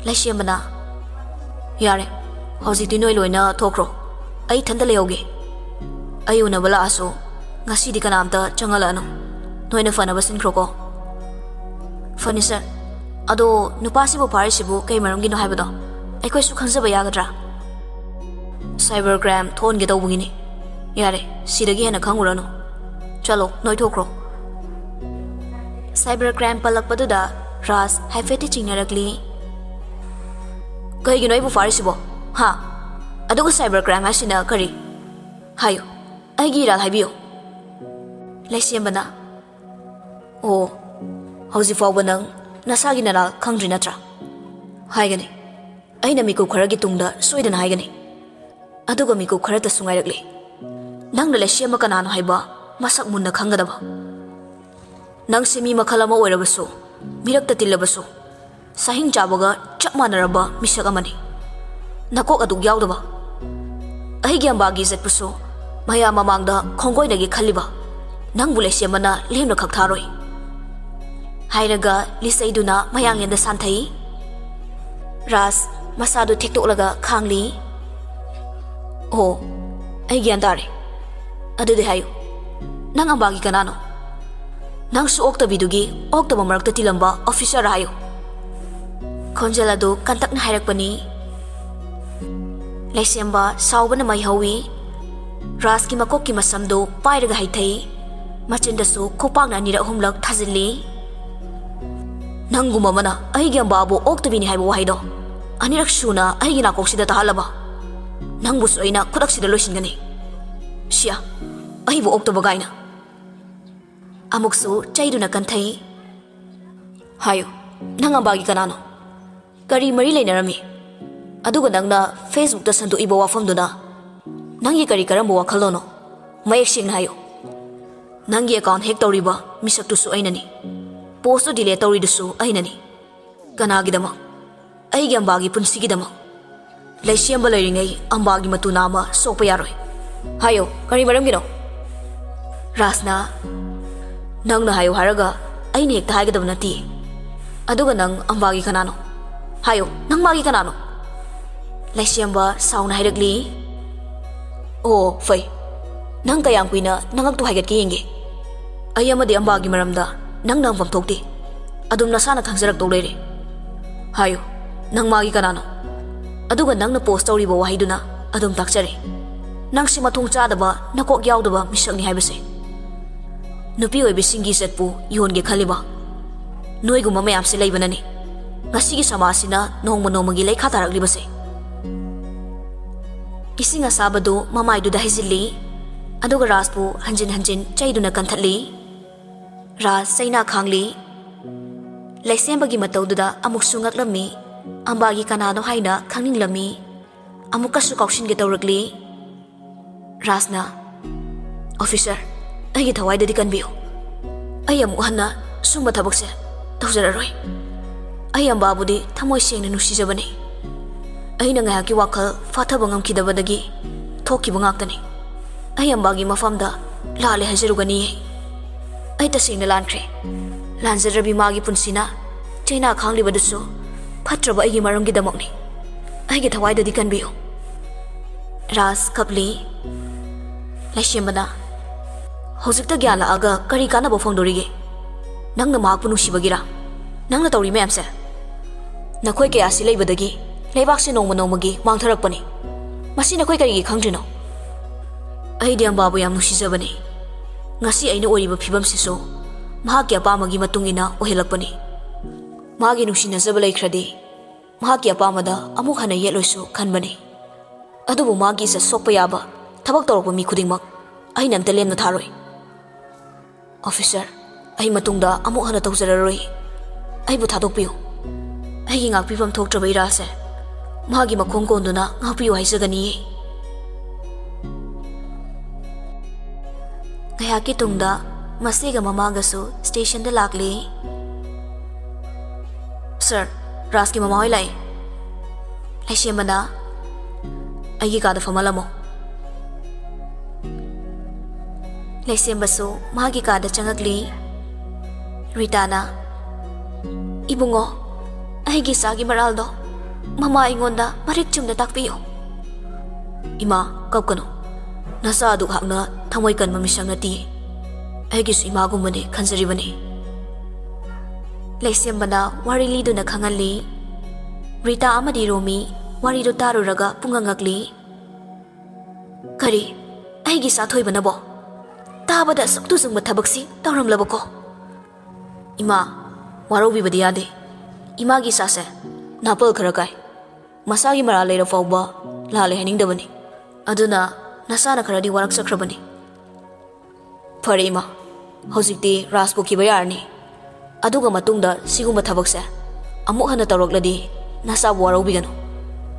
ꯂꯩꯁꯦꯝꯕꯅ, "ꯌꯥꯔꯦ, ꯍꯧꯖꯤꯛꯇꯤ ꯅꯣꯏ ꯂꯣꯏꯅ ꯊꯣꯛꯈ꯭ꯔꯣ꯫ ꯑꯩ ꯏꯊꯟꯇ ꯂꯩꯍꯧꯒꯦ꯫ ꯑꯩ ꯎꯅꯕ ꯂꯥꯛꯑꯁꯨ ꯉꯁꯤꯗꯤ ꯀꯅꯥꯝꯇ ꯆꯪꯍꯜꯂꯛꯑꯅꯨ꯫ ꯅꯣꯏꯅ ꯐꯅꯕ ꯁꯤꯟꯈ꯭ꯔꯣꯀꯣ"꯫ "ꯐꯅꯤ ꯁꯥꯔ"꯫ ꯑꯗꯣ, ꯅꯨꯄꯥꯁꯤꯕꯨ ꯐꯥꯔꯤꯁꯤꯕꯨ ꯀꯩ ꯃꯔꯝꯒꯤꯅꯣ ꯍꯥꯏꯕꯗꯣ ꯑꯩꯈꯣꯏꯁꯨ ꯈꯪꯖꯕ ꯌꯥꯒꯗ꯭ꯔꯥ? ꯁꯥꯏꯕꯔ ꯀ꯭ꯔꯥꯏꯝ ꯊꯣꯛꯍꯟꯒꯦ ꯇꯧꯕꯒꯤꯅꯤ꯫ ꯌꯥꯔꯦ, ꯁꯤꯗꯒꯤ ꯍꯦꯟꯅ ꯈꯪꯉꯨꯔꯅꯨ꯫ ꯆꯠꯂꯣ, ꯅꯣꯏꯊꯣꯛꯈ꯭ꯔꯣ꯫ ꯁꯥꯏꯕꯔ ꯀ꯭ꯔꯥꯏꯝ ꯄꯜꯂꯛꯄꯗꯨꯗ ꯔꯥꯖ ꯍꯥꯏꯐꯦꯠꯇꯤ ꯆꯤꯡꯅꯔꯛꯂꯤ꯫ "ꯀꯩꯒꯤꯅꯣ ꯑꯩꯕꯨ ꯐꯥꯔꯤꯁꯤꯕꯣ? ꯍꯥ? ꯑꯗꯨꯒ ꯁꯥꯏꯕꯔ ꯀ꯭ꯔꯥꯏꯝ ꯍꯥꯏꯁꯤꯅ ꯀꯔꯤ? ꯍꯥꯏꯌꯨ, ꯑꯩꯒꯤ ꯏꯔꯥꯜ ꯍꯥꯏꯕꯤꯌꯨ꯫" ꯂꯩꯁꯦꯝꯕꯅ, "ꯑꯣ, ꯍꯧꯖꯤꯛ ꯐꯥꯎꯕ ꯅꯪ ꯅꯁꯥꯒꯤ ꯅꯔꯥꯜ ꯈꯪꯗ꯭ꯔꯤ ꯅꯠꯇ꯭ꯔꯥ?" ꯍꯥꯏꯒꯅꯤ꯫ ꯑꯩꯅ ꯃꯤꯀꯨꯞ ꯈꯔꯒꯤ ꯇꯨꯡꯗ ꯁꯣꯏꯗꯅ ꯍꯥꯏꯒꯅꯤ꯫ ꯑꯗꯨꯒ ꯃꯤꯀꯨꯞ ꯈꯔꯇꯁꯨ ꯉꯥꯏꯔꯛꯂꯤ꯫ ꯅꯪꯅ ꯂꯩꯁꯦꯝꯕ ꯀꯅꯥꯅꯣ ꯍꯥꯏꯕ ꯃꯁꯛ ꯃꯨꯟꯅ ꯈꯪꯒꯗꯕ꯫ ꯅꯪꯁꯦ ꯃꯤ ꯃꯈꯜ ꯑꯃ ꯑꯣꯏꯔꯕꯁꯨ, ꯃꯤꯔꯛꯇ ꯇꯤꯜꯂꯕꯁꯨ, ꯁꯥꯍꯤꯡ ꯆꯥꯕꯒ ꯆꯞ ꯃꯥꯟꯅꯔꯕ ꯃꯤꯁꯛ ꯑꯃꯅꯤ꯫ ꯅꯀꯣꯛ ꯑꯗꯨꯛ ꯌꯥꯎꯗꯕ꯫ ꯑꯩꯒꯤ ꯑꯝꯕꯥꯒꯤ ꯆꯠꯄꯁꯨ ꯃꯌꯥꯝ ꯃꯃꯥꯡꯗ ꯈꯣꯡꯒꯣꯏꯅꯒꯦ ꯈꯜꯂꯤꯕ ꯅꯪꯕꯨ ꯂꯩꯁꯦꯝꯕꯅ ꯂꯦꯝꯅ ꯈꯛ ꯊꯥꯔꯣꯏ꯫" ꯍꯥꯏꯔꯒ ꯂꯤꯆꯩꯗꯨꯅ ꯃꯌꯥꯡꯂꯦꯟꯗ ꯁꯥꯟꯊꯩ꯫ ꯔꯥꯖ ꯃꯁꯥꯗꯨ ꯊꯦꯛꯇꯣꯛꯂꯒ ꯈꯥꯡꯂꯤ꯫ "ꯑꯣ, ꯑꯩ ꯒ꯭ꯌꯥꯟ ꯇꯥꯔꯦ꯫ ꯑꯗꯨꯗꯤ ꯍꯥꯏꯌꯨ, ꯅꯪ ꯑꯝꯕꯥꯒꯤ ꯀꯅꯥꯅꯣ? ꯅꯪꯁꯨ ꯑꯣꯛꯇꯕꯤꯗꯨꯒꯤ ꯑꯣꯛꯇꯕ ꯃꯔꯛꯇ ꯇꯤꯜꯂꯝꯕ ꯑꯣꯐꯤꯁꯔ ꯍꯥꯏꯌꯨ꯫" ꯈꯣꯟꯖꯦꯜ ꯑꯗꯨ ꯀꯟꯇꯛꯅ ꯍꯥꯏꯔꯛꯄꯅꯤ꯫ ꯂꯩꯁꯦꯝꯕ ꯁꯥꯎꯕꯅ ꯃꯩ ꯍꯧꯏ꯫ ꯔꯥꯖꯀꯤ ꯃꯀꯣꯛꯀꯤ ꯃꯁꯝꯗꯨ ꯄꯥꯏꯔꯒ ꯍꯩꯊꯩ꯫ ꯃꯆꯤꯟꯗꯁꯨ ꯈꯨꯄꯥꯛꯅ ꯑꯅꯤꯔꯛ ꯑꯍꯨꯝꯂꯛ ꯊꯥꯖꯤꯜꯂꯤ꯫ "ꯅꯪꯒꯨꯝꯕ ꯑꯃꯅ ꯑꯩꯒꯤ ꯑꯝꯕꯥꯕꯨ ꯑꯣꯛꯇꯕꯤꯅꯤ ꯍꯥꯏꯕ ꯋꯥꯍꯩꯗꯣ ꯑꯅꯤꯔꯛ ꯁꯨꯅ ꯑꯩꯒꯤ ꯅꯥꯀꯣꯛꯁꯤꯗ ꯇꯥꯍꯜꯂꯕ? ꯅꯪꯕꯨꯁꯨ ꯑꯩꯅ ꯈꯨꯗꯛꯁꯤꯗ ꯂꯣꯏꯁꯤꯟꯒꯅꯤ꯫ ꯁꯤꯌꯥ, ꯑꯩꯕꯨ ꯑꯣꯛꯇꯕ ꯀꯥꯏꯅ!" ꯑꯃꯨꯛꯁꯨ ꯆꯩꯗꯨꯅ ꯀꯟꯊꯩ꯫ "ꯍꯥꯏꯌꯨ, ꯅꯪ ꯑꯝꯕꯥꯒꯤ ꯀꯅꯥꯅꯣ? ꯀꯔꯤ ꯃꯔꯤ ꯂꯩꯅꯔꯝꯃꯤ? ꯑꯗꯨꯒ ꯅꯪꯅ Facebookꯇ ꯁꯟꯗꯣꯛꯏꯕ ꯋꯥꯐꯝꯗꯨꯅ ꯅꯪꯒꯤ ꯀꯔꯤ ꯀꯔꯝꯕ ꯋꯥꯈꯜꯂꯣꯟꯅꯣ? ꯃꯌꯦꯛ ꯁꯦꯡꯅ ꯍꯥꯏꯌꯨ꯫ ꯅꯪꯒꯤ account hack ꯇꯧꯔꯤꯕ ꯃꯤꯁꯛꯇꯨꯁꯨ ꯑꯩꯅꯅꯤ꯫ Postꯇꯨ delete ꯇꯧꯔꯤꯗꯨꯁꯨ ꯑꯩꯅꯅꯤ꯫ ꯀꯅꯥꯒꯤꯗꯃꯛ? ꯑꯩꯒꯤ ꯑꯝꯕꯥꯒꯤ ꯄꯨꯟꯁꯤꯒꯤꯗꯃꯛ꯫ ꯂꯩꯁꯦꯝꯕ ꯂꯩꯔꯤꯉꯩ ꯑꯝꯕꯥꯒꯤ ꯃꯇꯨ ꯅꯥꯝꯃ ꯁꯣꯛꯄ ꯌꯥꯔꯣꯏ꯫ ꯍꯥꯏꯌꯣ, ꯀꯔꯤ ꯃꯔꯝꯒꯤꯅꯣ?" ꯔꯥꯖꯅ, "ꯅꯪꯅ ꯍꯥꯏꯌꯨ ꯍꯥꯏꯔꯒ ꯑꯩꯅ ꯍꯦꯛꯇ ꯍꯥꯏꯒꯗꯕ ꯅꯠꯇꯦ꯫ ꯑꯗꯨꯒ ꯅꯪ ꯑꯝꯕꯥꯒꯤ ꯀꯅꯥꯅꯣ? ꯍꯥꯏꯌꯨ, ꯅꯪ ꯃꯥꯒꯤ ꯀꯅꯥꯅꯣ?" ꯂꯩꯁꯦꯝꯕ ꯁꯥꯎꯅ ꯍꯥꯏꯔꯛꯂꯤ꯫ "ꯑꯣ, ꯐꯩ꯫ ꯅꯪ ꯀꯌꯥꯝ ꯀꯨꯏꯅ ꯅꯉꯛꯇꯨ ꯍꯥꯏꯒꯠꯀꯦ ꯌꯦꯡꯒꯦ꯫ ꯑꯩ ꯑꯃꯗꯤ ꯑꯝꯕꯥꯒꯤ ꯃꯔꯝꯗ ꯅꯪꯅ ꯍꯪꯐꯝ ꯊꯣꯛꯇꯦ꯫ ꯑꯗꯨꯝ ꯅꯁꯥꯅ ꯈꯪꯖꯔꯛꯇꯧ ꯂꯩꯔꯦ꯫ ꯍꯥꯏꯌꯨ, ꯅꯪ ꯃꯥꯒꯤ ꯀꯅꯥꯅꯣ? ꯑꯗꯨꯒ ꯅꯪꯅ ꯄꯣꯁ ꯇꯧꯔꯤꯕ ꯋꯥꯍꯩꯗꯨꯅ ꯑꯗꯨꯝ ꯇꯥꯛꯆꯔꯦ꯫ ꯅꯪꯁꯤ ꯃꯊꯣꯡ ꯆꯥꯗꯕ, ꯅꯀꯣꯛ ꯌꯥꯎꯗꯕ ꯃꯤꯁꯛꯅꯤ ꯍꯥꯏꯕꯁꯦ꯫ ꯅꯨꯄꯤ ꯑꯣꯏꯕꯤꯁꯤꯡꯒꯤ ꯏꯖꯠꯄꯨ ꯌꯣꯟꯒꯦ ꯈꯜꯂꯤꯕ ꯅꯣꯏꯒꯨꯝꯕ ꯃꯌꯥꯝꯁꯦ ꯂꯩꯕꯅꯅꯤ ꯉꯁꯤꯒꯤ ꯁꯃꯥꯖꯁꯤꯅ ꯅꯣꯡꯃ ꯅꯣꯡꯃꯒꯤ ꯂꯩꯈꯥ ꯇꯥꯔꯛꯂꯤꯕꯁꯦ꯫ ꯏꯁꯤꯡ ꯑꯁꯥꯕꯗꯨ ꯃꯃꯥꯏꯗꯨꯗ ꯍꯩꯖꯤꯜꯂꯤ, ꯑꯗꯨꯒ ꯔꯥꯖꯄꯨ ꯍꯟꯖꯤꯟ ꯍꯟꯖꯤꯟ ꯆꯩꯗꯨꯅ ꯀꯟꯊꯠꯂꯤ꯫ ꯔꯥꯖ ꯆꯩꯅꯥ ꯈꯥꯡꯂꯤ꯫ ꯂꯩꯁꯦꯝꯕꯒꯤ ꯃꯇꯧꯗꯨꯗ ꯑꯃꯨꯛꯁꯨ ꯉꯛꯂꯝꯃꯤ꯫ ꯑꯝꯕꯥꯒꯤ ꯀꯅꯥꯅꯣ ꯍꯥꯏꯅ ꯈꯪꯅꯤꯡꯂꯝꯃꯤ꯫ ꯑꯃꯨꯛꯀꯁꯨ ꯀꯥꯎꯁꯤꯟꯒꯦ ꯇꯧꯔꯛꯂꯤ꯫ ꯔꯥꯖꯅ, "ꯑꯣꯐꯤꯁꯔ, ꯑꯩꯒꯤ ꯊꯋꯥꯏꯗꯗꯤ ꯀꯟꯕꯤꯌꯨ꯫ ꯑꯩ ꯑꯃꯨꯛ ꯍꯟꯅ ꯁꯨꯝꯕ ꯊꯕꯛꯁꯦ ꯇꯧꯖꯔꯔꯣꯏ꯫ ꯑꯩ ꯑꯝꯕꯥꯕꯨꯗꯤ ꯊꯃꯣꯏ ꯁꯦꯡꯅ ꯅꯨꯡꯁꯤꯖꯕꯅꯤ꯫ ꯑꯩꯅ ꯉꯥꯏꯍꯥꯛꯀꯤ ꯋꯥꯈꯜ ꯐꯥꯊꯕ ꯉꯝꯈꯤꯗꯕꯗꯒꯤ ꯊꯣꯛꯈꯤꯕ ꯉꯥꯛꯇꯅꯤ꯫ ꯑꯩ ꯑꯝꯕꯥꯒꯤ ꯃꯐꯝꯗ ꯂꯥꯜꯂꯦ ꯍꯥꯏꯖꯔꯨꯒꯅꯤꯌꯦ꯫ ꯑꯩ ꯇꯁꯦꯡꯅ ꯂꯥꯟꯈ꯭ꯔꯦ꯫ ꯂꯥꯟꯖꯗ꯭ꯔꯕꯤ ꯃꯥꯒꯤ ꯄꯨꯟꯁꯤꯅ ꯆꯩꯅꯥ ꯈꯥꯡꯂꯤꯕꯗꯨꯁꯨ ꯐꯠꯇ꯭ꯔꯕ ꯑꯩꯒꯤ ꯃꯔꯝꯒꯤꯗꯃꯛꯅꯤ꯫ ꯑꯩꯒꯤ ꯊꯋꯥꯏꯗꯗꯤ ꯀꯟꯕꯤꯌꯨ꯫" ꯔꯥꯖ ꯀꯞꯂꯤ꯫ ꯂꯩꯁꯦꯝꯕꯅ, "ꯍꯧꯖꯤꯛꯇ ꯒ꯭ꯌꯥꯟ ꯂꯥꯛꯑꯒ ꯀꯔꯤ ꯀꯥꯟꯅꯕ ꯐꯪꯗꯣꯔꯤꯒꯦ? ꯅꯪꯅ ꯃꯍꯥꯛꯄꯨ ꯅꯨꯡꯁꯤꯕꯒꯤꯔꯥ? ꯅꯪꯅ ꯇꯧꯔꯤ ꯃꯌꯥꯝꯁꯦ? ꯅꯈꯣꯏ ꯀꯌꯥꯁꯤ ꯂꯩꯕꯗꯒꯤ ꯂꯩꯕꯥꯛꯁꯦ ꯅꯣꯡꯃ ꯅꯣꯡꯃꯒꯤ ꯃꯥꯡꯊꯔꯛꯄꯅꯤ꯫ ꯃꯁꯤ ꯅꯈꯣꯏ ꯀꯔꯤꯒꯤ ꯈꯪꯗ꯭ꯔꯤꯅꯣ? ꯑꯩꯗꯤ ꯑꯝꯕꯥꯕꯨ ꯌꯥꯝ ꯅꯨꯡꯁꯤꯖꯕꯅꯤ꯫ ꯉꯁꯤ ꯑꯩꯅ ꯑꯣꯏꯔꯤꯕ ꯐꯤꯕꯝꯁꯤꯁꯨ ꯃꯍꯥꯛꯀꯤ ꯑꯄꯥꯝꯕꯒꯤ ꯃꯇꯨꯡ ꯏꯟꯅ ꯑꯣꯏꯍꯜꯂꯛꯄꯅꯤ꯫ ꯃꯥꯒꯤ ꯅꯨꯡꯁꯤꯅꯖꯕ ꯂꯩꯈ꯭ꯔꯗꯤ ꯃꯍꯥꯛꯀꯤ ꯑꯄꯥꯝꯕꯗ ꯑꯃꯨꯛ ꯍꯟꯅ ꯌꯦꯠꯂꯣꯏꯁꯨ ꯈꯟꯕꯅꯤ꯫ ꯑꯗꯨꯕꯨ ꯃꯥꯒꯤ ꯏꯖꯠ ꯁꯣꯛꯄ ꯌꯥꯕ ꯊꯕꯛ ꯇꯧꯔꯛꯄ ꯃꯤ ꯈꯨꯗꯤꯡꯃꯛ ꯑꯩꯅ ꯑꯝꯇ ꯂꯦꯝꯅ ꯊꯥꯔꯣꯏ꯫ ꯑꯣꯐꯤꯁꯔ, ꯑꯩ ꯃꯇꯨꯡꯗ ꯑꯃꯨꯛ ꯍꯟꯅ ꯇꯧꯖꯔꯔꯣꯏ꯫ ꯑꯩꯕꯨ ꯊꯥꯗꯣꯛꯄꯤꯌꯨ꯫ ꯑꯩꯒꯤ ꯉꯥꯛꯄꯤꯐꯝ ꯊꯣꯛꯇ꯭ꯔꯕ ꯏꯔꯥꯁꯦ ꯃꯥꯒꯤ ꯃꯈꯣꯡ ꯀꯣꯟꯗꯨꯅ ꯉꯥꯛꯄꯤꯌꯨ ꯍꯥꯏꯖꯒꯅꯤꯌꯦ꯫" ꯉꯥꯏꯍꯥꯛꯀꯤ ꯇꯨꯡꯗ ꯃꯆꯦꯒ ꯃꯃꯥꯒꯁꯨ ꯁ꯭ꯇꯦꯁꯟꯗ ꯂꯥꯛꯂꯤ꯫ "ꯁꯥꯔ, ꯔꯥꯖꯀꯤ ꯃꯃꯥꯍꯣꯏ ꯂꯥꯛꯑꯦ꯫" ꯂꯩꯁꯦꯝꯕꯅ, "ꯑꯩꯒꯤ ꯀꯥꯗ ꯐꯝꯍꯜꯂꯝꯃꯣ꯫" ꯂꯩꯁꯦꯝꯕꯁꯨ ꯃꯥꯒꯤ ꯀꯥꯗ ꯆꯪꯉꯛꯂꯤ꯫ ꯔꯤꯇꯥꯅ, "ꯏꯕꯨꯡꯉꯣ, ꯑꯩꯒꯤ ꯏꯆꯥꯒꯤ ꯃꯔꯥꯜꯗꯣ ꯃꯃꯥ ꯑꯩꯉꯣꯟꯗ ꯃꯔꯤꯛ ꯆꯨꯝꯅ ꯇꯥꯛꯄꯤꯌꯨ꯫" "ꯏꯃꯥ, ꯀꯞꯀꯅꯨ꯫ ꯅꯆꯥ ꯑꯗꯨꯛ ꯍꯥꯛꯅ ꯊꯃꯣꯏ ꯀꯟꯕ ꯃꯤꯁꯛ ꯅꯠꯇꯤꯌꯦ꯫ ꯑꯩꯒꯤꯁꯨ ꯏꯃꯥꯒꯨꯝꯕꯅꯦ ꯈꯟꯖꯔꯤꯕꯅꯤ꯫" ꯂꯩꯁꯦꯝꯕꯅ ꯋꯥꯔꯤ ꯂꯤꯗꯨꯅ ꯈꯪꯍꯜꯂꯤ꯫ ꯔꯤꯇꯥ ꯑꯃꯗꯤ ꯔꯣꯃꯤ ꯋꯥꯔꯤꯗꯨ ꯇꯥꯔꯨꯔꯒ ꯄꯨꯡꯉꯛ ꯉꯛꯂꯤ꯫ "ꯀꯔꯤ? ꯑꯩꯒꯤ ꯏꯆꯥ ꯊꯣꯏꯕꯅꯕꯣ? ꯇꯥꯕꯗ ꯑꯁꯨꯛ ꯇꯨꯖꯨꯡꯕ ꯊꯕꯛꯁꯤ ꯇꯧꯔꯝꯂꯕꯀꯣ?" "ꯏꯃꯥ, ꯋꯥꯔꯧꯕꯤꯕꯗꯤ ꯌꯥꯗꯦ꯫ ꯏꯃꯥꯒꯤ ꯏꯆꯥꯁꯦ ꯅꯥꯄꯜ ꯈꯔ ꯀꯥꯏ꯫ ꯃꯁꯥꯒꯤ ꯃꯔꯥꯜ ꯂꯩꯔ ꯐꯥꯎꯕ ꯂꯥꯜꯂꯦ ꯍꯥꯏꯅꯤꯡꯗꯕꯅꯤ꯫ ꯑꯗꯨꯅ ꯅꯁꯥꯅ ꯈꯔꯗꯤ ꯋꯥꯔꯛꯆꯈ꯭ꯔꯕꯅꯤ꯫ ꯐꯔꯦ ꯏꯃꯥ, ꯍꯧꯖꯤꯛꯇꯤ ꯔꯥꯖ ꯄꯨꯈꯤꯕ ꯌꯥꯔꯅꯤ꯫ ꯑꯗꯨꯒ ꯃꯇꯨꯡꯗ ꯁꯤꯒꯨꯝꯕ ꯊꯕꯛꯁꯦ ꯑꯃꯨꯛ ꯍꯟꯅ ꯇꯧꯔꯛꯂꯗꯤ ꯅꯁꯥꯕꯨ ꯋꯥꯔꯧꯕꯤꯒꯅꯨ꯫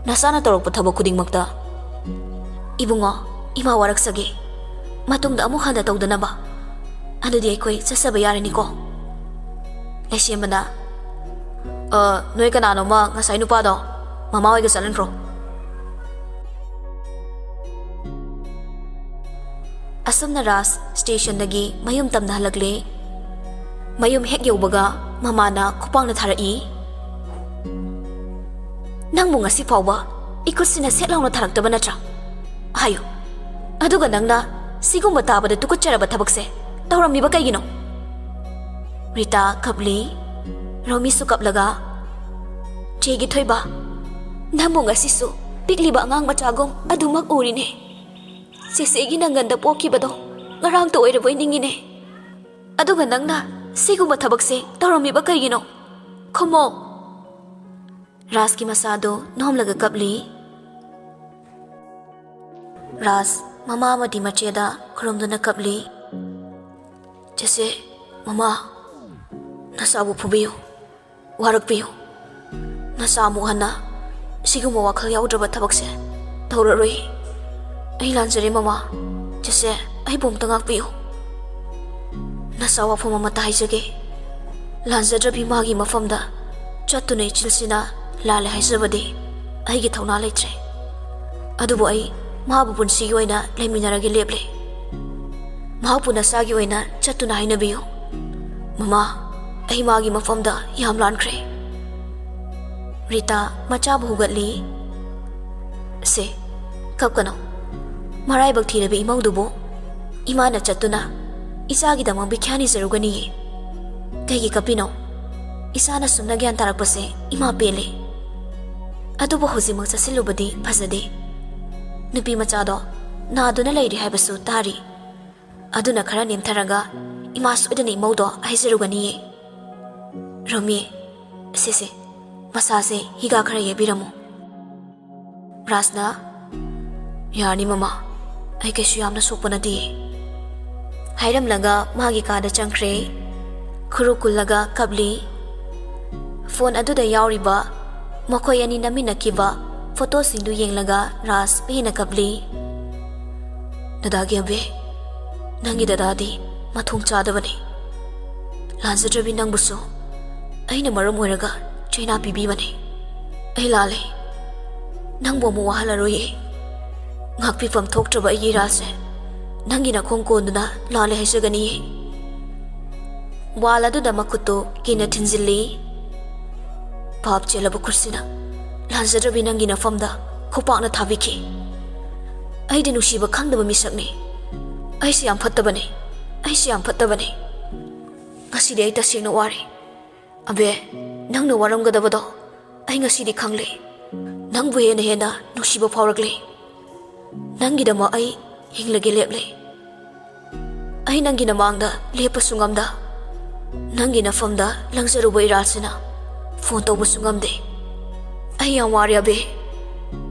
ꯅꯁꯥꯅ ꯇꯧꯔꯛꯄ ꯊꯕꯛ ꯈꯨꯗꯤꯡꯃꯛꯇ" "ꯏꯕꯨꯡꯉꯣ, ꯏꯃꯥ ꯋꯥꯔꯛꯆꯒꯦ꯫ ꯃꯇꯨꯡꯗ ꯑꯃꯨꯛ ꯍꯟꯅ ꯇꯧꯗꯅꯕ꯫ ꯑꯗꯨꯗꯤ ꯑꯩꯈꯣꯏ ꯆꯠꯆꯕ ꯌꯥꯔꯅꯤꯀꯣ?" ꯂꯩꯁꯦꯝꯕꯅ, "ꯑ, ꯅꯣꯏ ꯀꯅꯥꯅꯣꯃ ꯉꯁꯥꯏ ꯅꯨꯄꯥꯗꯣ ꯃꯃꯥ ꯍꯣꯏꯒ ꯆꯠꯍꯟꯈ꯭ꯔꯣ꯫" ꯑꯁꯨꯝꯅ ꯔꯥꯖ ꯁ꯭ꯇꯦꯁꯟꯗꯒꯤ ꯃꯌꯨꯝ ꯇꯝꯅ ꯍꯜꯂꯛꯂꯦ꯫ ꯃꯌꯨꯝ ꯍꯦꯛ ꯌꯧꯕꯒ ꯃꯃꯥꯅ ꯈꯨꯄꯥꯛꯅ ꯊꯥꯔꯛꯏ꯫ "ꯅꯪꯕꯨ ꯉꯁꯤ ꯐꯥꯎꯕ ꯏꯈꯨꯠꯁꯤꯅ ꯁꯦꯠ ꯂꯥꯎꯅ ꯊꯥꯔꯛꯇꯕ ꯅꯠꯇ꯭ꯔꯥ? ꯍꯥꯏꯌꯨ, ꯑꯗꯨꯒ ꯅꯪꯅ ꯁꯤꯒꯨꯝꯕ ꯇꯥꯕꯗ ꯇꯨꯀꯠꯆꯔꯕ ꯊꯕꯛꯁꯦ ꯇꯧꯔꯝꯃꯤꯕ ꯀꯩꯒꯤꯅꯣ?" ꯔꯤꯇꯥ ꯀꯞꯂꯤ꯫ ꯔꯣꯃꯤꯁꯨ ꯀꯞꯂꯒ, "ꯆꯦꯒꯤ ꯊꯣꯏꯕ, ꯅꯪꯕꯨ ꯉꯁꯤꯁꯨ ꯄꯤꯛꯂꯤꯕ ꯑꯉꯥꯡ ꯃꯆꯥꯒꯨꯝ ꯑꯗꯨꯃꯛ ꯎꯔꯤꯅꯦ꯫ ꯆꯦꯆꯦꯒꯤ ꯅꯪꯒꯟꯗ ꯄꯣꯛꯈꯤꯕꯗꯣ ꯉꯔꯥꯡꯇ ꯑꯣꯏꯔꯕꯣꯏ ꯅꯤꯡꯉꯤꯅꯦ꯫ ꯑꯗꯨꯒ ꯅꯪꯅ ꯁꯤꯒꯨꯝꯕ ꯊꯕꯛꯁꯦ ꯇꯧꯔꯝꯃꯤꯕ ꯀꯩꯒꯤꯅꯣ? ꯈꯨꯝꯃꯣ!" ꯔꯥꯖꯀꯤ ꯃꯁꯥꯗꯨ ꯅꯣꯝꯂꯒ ꯀꯞꯂꯤ꯫ ꯔꯥꯖ ꯃꯃꯥ ꯑꯃꯗꯤ ꯃꯆꯦꯗ ꯈꯨꯔꯨꯝꯗꯨꯅ ꯀꯞꯂꯤ꯫ "ꯆꯦꯆꯦ, ꯃꯃꯥ, ꯅꯆꯥꯕꯨ ꯐꯨꯕꯤꯌꯨ, ꯋꯥꯔꯛꯄꯤꯌꯨ꯫ ꯅꯆꯥ ꯑꯃꯨꯛ ꯍꯟꯅ ꯁꯤꯒꯨꯝꯕ ꯋꯥꯈꯜ ꯌꯥꯎꯗ꯭ꯔꯕ ꯊꯕꯛꯁꯦ ꯇꯧꯔꯔꯣꯏ꯫ ꯑꯩ ꯂꯥꯟꯖꯔꯦ ꯃꯃꯥ꯫ ꯆꯦꯆꯦ, ꯑꯩꯕꯨ ꯑꯝꯇ ꯉꯥꯛꯄꯤꯌꯨ꯫ ꯅꯆꯥ, ꯋꯥꯐꯝ ꯑꯃꯇ ꯍꯥꯏꯖꯒꯦ꯫ ꯂꯥꯟꯖꯗ꯭ꯔꯕꯤ ꯃꯥꯒꯤ ꯃꯐꯝꯗ ꯆꯠꯇꯨꯅ ꯏꯆꯤꯜꯁꯤꯅ ꯂꯥꯜꯂꯦ ꯍꯥꯏꯖꯕꯗꯤ ꯑꯩꯒꯤ ꯊꯧꯅꯥ ꯂꯩꯇ꯭ꯔꯦ꯫ ꯑꯗꯨꯕꯨ ꯑꯩ ꯃꯥꯕꯨ ꯄꯨꯟꯁꯤꯒꯤ ꯑꯣꯏꯅ ꯂꯩꯃꯤꯟꯅꯔꯒꯦ ꯂꯦꯞꯂꯦ꯫ ꯃꯍꯥꯛꯄꯨ ꯅꯆꯥꯒꯤ ꯑꯣꯏꯅ ꯆꯠꯇꯨꯅ ꯍꯥꯏꯅꯕꯤꯌꯨ꯫ ꯃꯃꯥ, ꯑꯩ ꯃꯥꯒꯤ ꯃꯐꯝꯗ ꯌꯥꯝ ꯂꯥꯟꯈ꯭ꯔꯦ꯫" ꯔꯤꯇꯥ ꯃꯆꯥꯕꯨ ꯍꯨꯒꯠꯂꯤ꯫ "ꯁꯦ, ꯀꯞꯀꯅꯨ꯫ ꯃꯔꯥꯏꯕꯛ ꯊꯤꯔꯕ ꯏꯃꯧꯗꯨꯕꯨ ꯏꯃꯥꯅ ꯆꯠꯇꯨꯅ ꯏꯆꯥꯒꯤꯗꯃꯛ ꯚꯤꯈ꯭ꯌꯥ ꯅꯤꯖꯔꯨꯒꯅꯤꯌꯦ꯫ ꯀꯩꯒꯤ ꯀꯞꯄꯤꯅꯣ? ꯏꯆꯥꯅ ꯁꯨꯝꯅ ꯒ꯭ꯌꯥꯟ ꯇꯥꯔꯛꯄꯁꯦ ꯏꯃꯥ ꯄꯦꯜꯂꯦ꯫ ꯑꯗꯨꯕꯨ ꯍꯧꯖꯤꯛꯃꯛ ꯆꯠꯁꯤꯜꯂꯨꯕꯗꯤ ꯐꯖꯗꯦ꯫ ꯅꯨꯄꯤ ꯃꯆꯥꯗꯣ ꯅꯥꯗꯨꯅ ꯂꯩꯔꯤ ꯍꯥꯏꯕꯁꯨ ꯇꯥꯔꯤ꯫ ꯑꯗꯨꯅ ꯈꯔ ꯅꯦꯝꯊꯔꯒ ꯏꯃꯥ ꯁꯣꯏꯗꯅ ꯏꯃꯧꯗꯣ ꯍꯥꯏꯖꯔꯨꯒꯅꯤꯌꯦ꯫ ꯔꯣꯃꯤ, ꯁꯦꯁꯦ, ꯃꯁꯥꯁꯦ ꯍꯤꯒꯥ ꯈꯔ ꯌꯩꯕꯤꯔꯝꯃꯨ꯫ ꯔꯥꯖꯅ, "ꯌꯥꯔꯅꯤ ꯃꯃꯥ, ꯑꯩ ꯀꯩꯁꯨ ꯌꯥꯝꯅ ꯁꯣꯛꯄ ꯅꯠꯇꯦ" ꯍꯥꯏꯔꯝꯂꯒ ꯃꯥꯒꯤ ꯀꯥꯗ ꯆꯪꯈ꯭ꯔꯦ꯫ ꯈꯨꯔꯨ ꯀꯨꯜꯂꯒ ꯀꯞꯂꯤ꯫ ꯐꯣꯟ ꯑꯗꯨꯗ ꯌꯥꯎꯔꯤꯕ ꯃꯈꯣꯏ ꯑꯅꯤ ꯅꯝꯃꯤꯟꯅꯈꯤꯕ ꯐꯣꯇꯣꯁꯤꯡꯗꯨ ꯌꯦꯡꯂꯒ ꯔꯥꯖ ꯍꯦꯟꯅ ꯀꯞꯂꯤ꯫ "ꯗꯗꯥꯒꯤ ꯑꯕꯦ, ꯅꯪꯒꯤ ꯗꯗꯥꯗꯤ ꯃꯊꯣꯡ ꯆꯥꯗꯕꯅꯤ꯫ ꯂꯥꯟꯖꯗ꯭ꯔꯕꯤ ꯅꯪꯕꯨꯁꯨ ꯑꯩꯅ ꯃꯔꯝ ꯑꯣꯏꯔꯒ ꯆꯩꯅꯥ ꯄꯤꯕꯤꯕꯅꯤ꯫ ꯑꯩ ꯂꯥꯜꯂꯦ꯫ ꯅꯪꯕꯨ ꯑꯃꯨꯛ ꯋꯥꯍꯜꯂꯔꯣꯏꯌꯦ꯫ ꯉꯥꯛꯄꯤꯐꯝ ꯊꯣꯛꯇ꯭ꯔꯕ ꯑꯩꯒꯤ ꯏꯔꯥꯁꯦ ꯅꯪꯒꯤ ꯅꯈꯣꯡ ꯀꯣꯟꯗꯨꯅ ꯂꯥꯜꯂꯦ ꯍꯥꯏꯖꯒꯅꯤꯌꯦ"꯫ ꯋꯥꯜ ꯑꯗꯨꯗ ꯃꯈꯨꯠꯇꯨ ꯀꯤꯟꯅ ꯊꯤꯟꯖꯤꯜꯂꯤ꯫ "ꯄꯥꯞ ꯆꯦꯜꯂꯕ ꯈꯨꯠꯁꯤꯅ ꯂꯥꯟꯖꯗ꯭ꯔꯕꯤ ꯅꯪꯒꯤ ꯅꯐꯝꯗ ꯈꯨꯄꯥꯛꯅ ꯊꯥꯕꯤꯈꯤ꯫ ꯑꯩꯗꯤ ꯅꯨꯡꯁꯤꯕ ꯈꯪꯗꯕ ꯃꯤꯁꯛꯅꯤ꯫ ꯑꯩꯁꯦ ꯌꯥꯝ ꯐꯠꯇꯕꯅꯤ꯫ ꯑꯩꯁꯦ ꯌꯥꯝ ꯐꯠꯇꯕꯅꯤ꯫ ꯉꯁꯤꯗꯤ ꯑꯩ ꯇꯁꯦꯡꯅ ꯋꯥꯔꯦ꯫ ꯑꯕꯦ, ꯅꯪꯅ ꯋꯥꯔꯝꯒꯗꯕꯗꯣ ꯑꯩ ꯉꯁꯤꯗꯤ ꯈꯪꯂꯦ꯫ ꯅꯪꯕꯨ ꯍꯦꯟꯅ ꯍꯦꯟꯅ ꯅꯨꯡꯁꯤꯕ ꯐꯥꯎꯔꯛꯂꯦ꯫ ꯅꯪꯒꯤꯗꯃꯛ ꯑꯩ ꯍꯤꯡꯂꯒꯦ ꯂꯦꯞꯂꯦ꯫ ꯑꯩ ꯅꯪꯒꯤ ꯅꯃꯥꯡꯗ ꯂꯦꯞꯄꯁꯨ ꯉꯝꯗ, ꯅꯪꯒꯤ ꯅꯐꯝꯗ ꯂꯪꯖꯔꯨꯕ ꯏꯔꯥꯜꯁꯤꯅ ꯐꯣꯟ ꯇꯧꯕꯁꯨ ꯉꯝꯗꯦ꯫ ꯑꯩ ꯌꯥꯝ ꯋꯥꯔꯦ ꯑꯕꯦ"꯫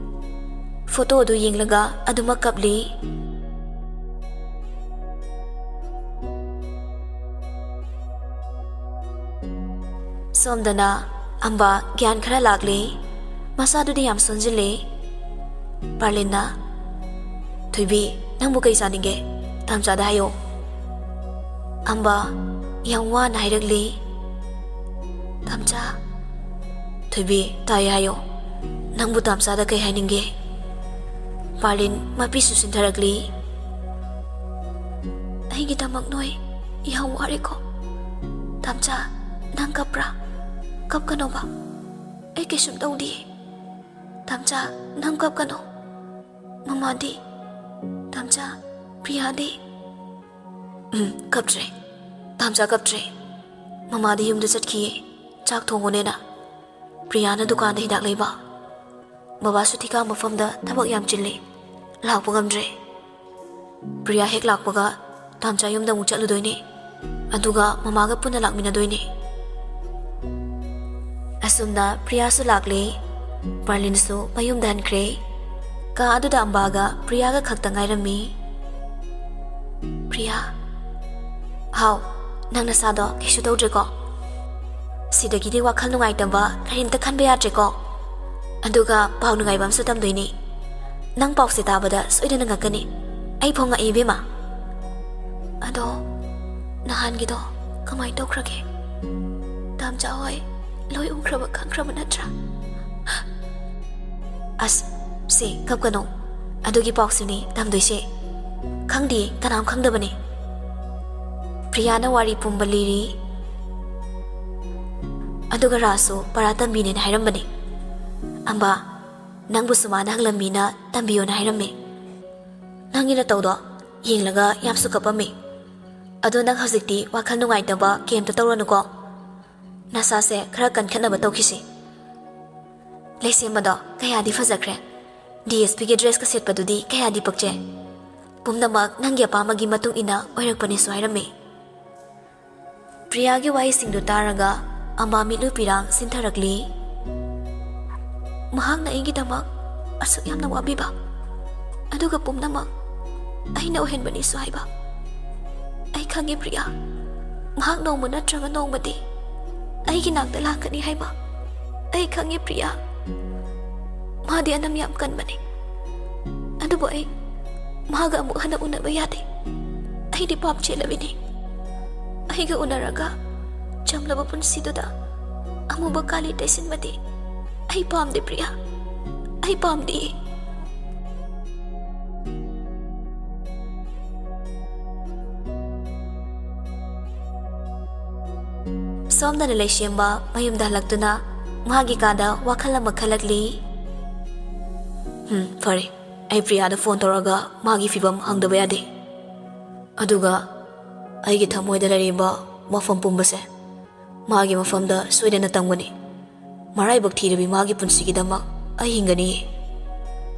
ꯐꯣꯇꯣ ꯑꯗꯨ ꯌꯦꯡꯂꯒ ꯑꯗꯨꯃꯛ ꯀꯞꯂꯤ꯫ ꯁꯣꯝꯗꯅ ꯑꯝꯕ ꯒ꯭ꯌꯥꯟ ꯈꯔ ꯂꯥꯛꯂꯦ꯫ ꯃꯁꯥꯗꯨꯗꯤ ꯌꯥꯝ ꯁꯣꯟꯖꯤꯜꯂꯦ꯫ ꯄꯥꯔꯂꯤꯟꯅ, "ꯊꯣꯏꯕꯤ, ꯅꯪꯕꯨ ꯀꯩ ꯆꯥꯅꯤꯡꯒꯦ? ꯇꯥꯝꯆꯥꯗ ꯍꯥꯏꯌꯣ"꯫ ꯑꯝꯕ ꯌꯥꯝ ꯋꯥꯅ ꯍꯥꯏꯔꯛꯂꯤ꯫ "ꯇꯥꯝꯆꯥ"꯫ "ꯊꯣꯏꯕꯤ, ꯇꯥꯏ ꯍꯥꯏꯌꯣ꯫ ꯅꯪꯕꯨ ꯇꯥꯝꯆꯥꯗ ꯀꯩ ꯍꯥꯏꯅꯤꯡꯒꯦ?" ꯄꯥꯔꯂꯤꯟ ꯃꯄꯤꯁꯨ ꯁꯤꯟꯊꯔꯛꯂꯤ꯫ "ꯑꯩꯒꯤꯗꯃꯛ ꯅꯣꯏ ꯌꯥꯝ ꯋꯥꯔꯦꯀꯣ꯫ ꯇꯥꯝꯆꯥ, ꯅꯪ ꯀꯞꯄ꯭ꯔꯥ? ꯀꯞꯀꯅꯣꯕ꯫ ꯑꯩ ꯀꯩꯁꯨꯝ ꯇꯧꯗꯤꯌꯦ꯫ ꯇꯥꯝꯆꯥ, ꯅꯪ ꯀꯞꯀꯅꯣ꯫ ꯃꯃꯥꯗꯤ? ꯇꯥꯝꯆꯥ, ꯄ꯭ꯔꯤꯌꯥꯗꯤ?" "ꯎꯝ, ꯀꯞꯇ꯭ꯔꯦ꯫ ꯇꯥꯝꯆꯥ ꯀꯞꯇ꯭ꯔꯦ꯫ ꯃꯃꯥꯗꯤ ꯌꯨꯝꯗ ꯆꯠꯈꯤꯌꯦ꯫ ꯆꯥꯛ ꯊꯣꯡꯉꯨꯅꯦꯅ꯫ ꯄ꯭ꯔꯤꯌꯥꯅ ꯗꯨꯀꯥꯟꯗ ꯍꯤꯗꯥꯛ ꯂꯩꯕ꯫ ꯕꯕꯥꯁꯨ ꯊꯤꯀꯥ ꯃꯐꯝꯗ ꯊꯕꯛ ꯌꯥꯝ ꯆꯤꯜꯂꯤ, ꯂꯥꯛꯄ ꯉꯝꯗ꯭ꯔꯦ꯫ ꯄ꯭ꯔꯤꯌꯥ ꯍꯦꯛ ꯂꯥꯛꯄꯒ ꯇꯥꯝꯆꯥ ꯌꯨꯝꯗ ꯑꯃꯨꯛ ꯆꯠꯂꯨꯗꯣꯏꯅꯦ, ꯑꯗꯨꯒ ꯃꯃꯥꯒ ꯄꯨꯟꯅ ꯂꯥꯛꯃꯤꯟꯅꯗꯣꯏꯅꯦ꯫ ꯑꯁꯨꯝꯅ ꯄ꯭ꯔꯤꯌꯥꯁꯨ ꯂꯥꯛꯂꯦ, ꯃꯥꯔꯂꯤꯟꯁꯨ ꯃꯌꯨꯝꯗ ꯍꯟꯈ꯭ꯔꯦ꯫ ꯀꯥ ꯑꯗꯨꯗ ꯑꯝꯕꯥꯒ ꯄ꯭ꯔꯤꯌꯥꯒ ꯈꯛꯇ ꯉꯥꯏꯔꯝꯃꯤ꯫ "ꯄ꯭ꯔꯤꯌꯥ, ꯍꯥꯎ, ꯅꯪ ꯅꯁꯥꯗꯣ ꯀꯩꯁꯨ ꯇꯧꯗ꯭ꯔꯦꯀꯣ? ꯁꯤꯗꯒꯤꯗꯤ ꯋꯥꯈꯜ ꯅꯨꯡꯉꯥꯏꯇꯕ ꯀꯔꯤꯝꯇ ꯈꯟꯕ ꯌꯥꯗ꯭ꯔꯦꯀꯣ? ꯑꯗꯨꯒ ꯄꯥꯎ ꯅꯨꯡꯉꯥꯏꯕ ꯑꯃꯁꯨ ꯇꯝꯗꯣꯏꯅꯤ꯫ ꯅꯪ ꯄꯥꯎꯁꯦ ꯇꯥꯕꯗ ꯁꯣꯏꯗꯅ ꯉꯛꯀꯅꯤ꯫ ꯑꯩ ꯐꯥꯎ ꯉꯛꯑꯦ, ꯏꯕꯦꯝꯃ꯫ ꯑꯗꯣ ꯅꯍꯥꯟꯒꯤꯗꯣ ꯀꯃꯥꯏ ꯇꯧꯈ꯭ꯔꯒꯦ? ꯇꯥꯝꯆꯥ ꯍꯣꯏ ꯂꯣꯏ ꯎꯈ꯭ꯔꯕ ꯈꯪꯈ꯭ꯔꯕ ꯅꯠꯇ꯭ꯔꯥ?" "ꯑꯁ, ꯁꯦ, ꯀꯞꯀꯅꯣ꯫ ꯑꯗꯨꯒꯤ ꯄꯥꯎꯁꯤꯅꯤ ꯇꯝꯗꯣꯏꯁꯦ꯫ ꯈꯪꯗꯦ, ꯀꯅꯥꯝ ꯈꯪꯗꯕꯅꯦ꯫" ꯄ꯭ꯔꯤꯌꯥꯅ ꯋꯥꯔꯤ ꯄꯨꯝꯕ ꯂꯤꯔꯤ꯫ ꯑꯗꯨꯒ ꯔꯥꯁꯁꯨ ꯄꯔꯥ ꯇꯝꯕꯤꯅꯦꯅ ꯍꯥꯏꯔꯝꯕꯅꯦ꯫ "ꯑꯝꯕꯥ, ꯅꯪꯕꯨꯁꯨ ꯃꯥꯅ ꯍꯪꯂꯝꯃꯤꯅ ꯇꯝꯕꯤꯌꯣꯅ ꯍꯥꯏꯔꯝꯃꯦ꯫ ꯅꯪꯒꯤ ꯅꯇꯧꯗꯣ ꯌꯦꯡꯂꯒ ꯌꯥꯝꯁꯨ ꯀꯞꯄꯝꯃꯤ꯫ ꯑꯗꯣ ꯅꯪ ꯍꯧꯖꯤꯛꯇꯤ ꯋꯥꯈꯜ ꯅꯨꯡꯉꯥꯏꯇꯕ ꯀꯩꯝꯇ ꯇꯧꯔꯅꯨꯀꯣ꯫ ꯅꯁꯥꯁꯦ ꯈꯔ ꯀꯟꯈꯠꯅꯕ ꯇꯧꯈꯤꯁꯤ꯫ ꯂꯩꯁꯦꯝꯕꯗꯣ ꯀꯌꯥꯗꯤ ꯐꯖꯈ꯭ꯔꯦ꯫ ꯗꯤ ꯑꯦꯁ ꯄꯤꯒꯤ ꯗ꯭ꯔꯦꯁꯀ ꯁꯦꯠꯄꯗꯨꯗꯤ ꯀꯌꯥꯗꯤ ꯄꯛꯆꯩ꯫ ꯄꯨꯝꯅꯃꯛ ꯅꯪꯒꯤ ꯑꯄꯥꯝꯕꯒꯤ ꯃꯇꯨꯡ ꯏꯟꯅ ꯑꯣꯏꯔꯛꯄꯅꯦꯁꯨ ꯍꯥꯏꯔꯝꯃꯤ꯫" ꯄ꯭ꯔꯤꯌꯥꯒꯤ ꯋꯥꯍꯩꯁꯤꯡꯗꯨ ꯇꯥꯔꯒ ꯑꯝꯕꯥ ꯃꯤꯠꯂꯨ ꯄꯤꯔꯥꯡ ꯁꯤꯟꯊꯔꯛꯂꯤ꯫ "ꯃꯍꯥꯛꯅ ꯑꯩꯒꯤꯗꯃꯛ ꯑꯁꯨꯛ ꯌꯥꯝꯅ ꯋꯥꯕꯤꯕ, ꯑꯗꯨꯒ ꯄꯨꯝꯅꯃꯛ ꯑꯩꯅ ꯑꯣꯏꯍꯟꯕꯅꯤꯁꯨ ꯍꯥꯏꯕ꯫ ꯑꯩ ꯈꯪꯉꯤ ꯄ꯭ꯔꯤꯌꯥ, ꯃꯍꯥꯛ ꯅꯣꯡꯃ ꯅꯠꯇ꯭ꯔꯒ ꯅꯣꯡꯃꯗꯤ ꯑꯩꯒꯤ ꯅꯥꯛꯇ ꯂꯥꯛꯀꯅꯤ ꯍꯥꯏꯕ꯫ ꯑꯩ ꯈꯪꯉꯤ ꯄ꯭ꯔꯤꯌꯥ, ꯃꯥꯗꯤ ꯑꯅꯝ ꯌꯥꯝ ꯀꯟꯕꯅꯤ꯫ ꯑꯗꯨꯕꯨ ꯑꯩ ꯃꯥꯒ ꯑꯃꯨꯛ ꯍꯟꯅ ꯎꯅꯕ ꯌꯥꯗꯦ꯫ ꯑꯩꯗꯤ ꯄꯥꯞ ꯆꯦꯜꯂꯕꯤꯅꯤ꯫ ꯑꯩꯒ ꯎꯅꯔꯒ ꯆꯝꯂꯕ ꯄꯨꯟꯁꯤꯗꯨꯗ ꯑꯃꯨꯕ ꯀꯥꯂꯤ ꯇꯩꯁꯤꯟꯕꯗꯤ ꯑꯩ ꯄꯥꯝꯗꯦ ꯄ꯭ꯔꯤꯌꯥ, ꯑꯩ ꯄꯥꯝꯗꯦ꯫" ꯁꯣꯝꯗꯅ ꯂꯩꯁꯦꯝꯕ ꯃꯌꯨꯝꯗ ꯍꯜꯂꯛꯇꯨꯅ ꯃꯥꯒꯤ ꯀꯥꯗ ꯋꯥꯈꯜ ꯑꯃ ꯈꯜꯂꯛꯂꯤ꯫ "ꯎꯝ, ꯐꯔꯦ꯫ ꯑꯩ ꯄ꯭ꯔꯤꯌꯥꯗ ꯐꯣꯟ ꯇꯧꯔꯒ ꯃꯥꯒꯤ ꯐꯤꯕꯝ ꯍꯪꯗꯕ ꯌꯥꯗꯦ꯫ ꯑꯗꯨꯒ ꯑꯩꯒꯤ ꯊꯃꯣꯏꯗ ꯂꯩꯔꯤꯕ ꯋꯥꯐꯝ ꯄꯨꯝꯕꯁꯦ ꯃꯥꯒꯤ ꯃꯐꯝꯗ ꯁꯣꯏꯗꯅ ꯇꯝꯒꯅꯤ꯫ ꯃꯔꯥꯏꯕꯛ ꯊꯤꯔꯕꯤ ꯃꯥꯒꯤ ꯄꯨꯟꯁꯤꯒꯤꯗꯃꯛ ꯑꯩ ꯍꯤꯡꯒꯅꯤ꯫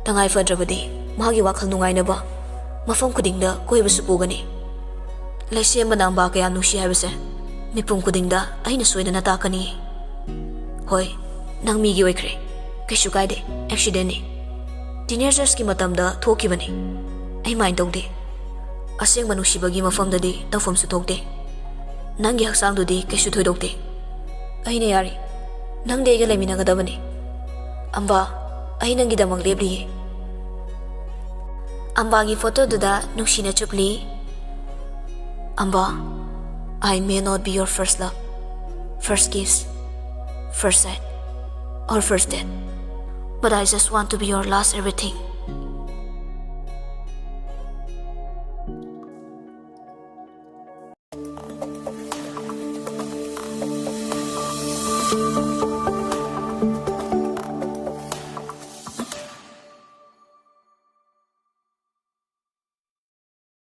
ꯇꯉꯥꯏ ꯐꯗ꯭ꯔꯕꯗꯤ ꯃꯥꯒꯤ ꯋꯥꯈꯜ ꯅꯨꯡꯉꯥꯏꯅꯕ ꯃꯐꯝ ꯈꯨꯗꯤꯡꯗ ꯀꯣꯏꯕꯁꯨ ꯄꯨꯒꯅꯤ꯫ ꯂꯩꯁꯦꯝꯕꯅ ꯑꯝꯕꯥ ꯀꯌꯥꯝ ꯅꯨꯡꯁꯤ ꯍꯥꯏꯕꯁꯦ ꯃꯤꯄꯨꯝ ꯈꯨꯗꯤꯡꯗ ꯑꯩꯅ ꯁꯣꯏꯗꯅ ꯇꯥꯛꯀꯅꯤ꯫ ꯍꯣꯏ, ꯅꯪ ꯃꯤꯒꯤ ꯑꯣꯏꯈ꯭ꯔꯦ, ꯀꯩꯁꯨ ꯀꯥꯏꯗꯦ, ꯑꯦꯛꯁꯤꯗꯦꯟꯅꯤ꯫ ꯇꯤꯅꯦꯖꯔꯁꯀꯤ ꯃꯇꯝꯗ ꯊꯣꯛꯈꯤꯕꯅꯤ꯫ ꯑꯩ ꯃꯥꯏꯟ ꯇꯧꯗꯦ꯫ ꯑꯁꯦꯡꯕ ꯅꯨꯡꯁꯤꯕꯒꯤ ꯃꯐꯝꯗꯗꯤ ꯇꯧꯐꯝꯁꯨ ꯊꯣꯛꯇꯦ꯫ ꯅꯪꯒꯤ ꯍꯛꯆꯥꯡꯗꯨꯗꯤ ꯀꯩꯁꯨ ꯊꯣꯏꯗꯣꯛꯇꯦ꯫ ꯑꯩꯅ ꯌꯥꯔꯤ꯫ ꯅꯪꯗꯤ ꯑꯩꯒ ꯂꯩꯃꯤꯟꯅꯒꯗꯕꯅꯤ꯫ ꯑꯝꯕꯥ, ꯑꯩ ꯅꯪꯒꯤꯗꯃꯛ ꯂꯦꯞꯂꯤꯌꯦ꯫ ꯑꯝꯕꯥꯒꯤ ꯐꯣꯇꯣꯗꯨꯗ ꯅꯨꯡꯁꯤꯅ ꯆꯨꯞꯂꯤ꯫ ꯑꯝꯕꯥ, I may not be your first love, first kiss, first sight, or first date, but I just want to be your last everything.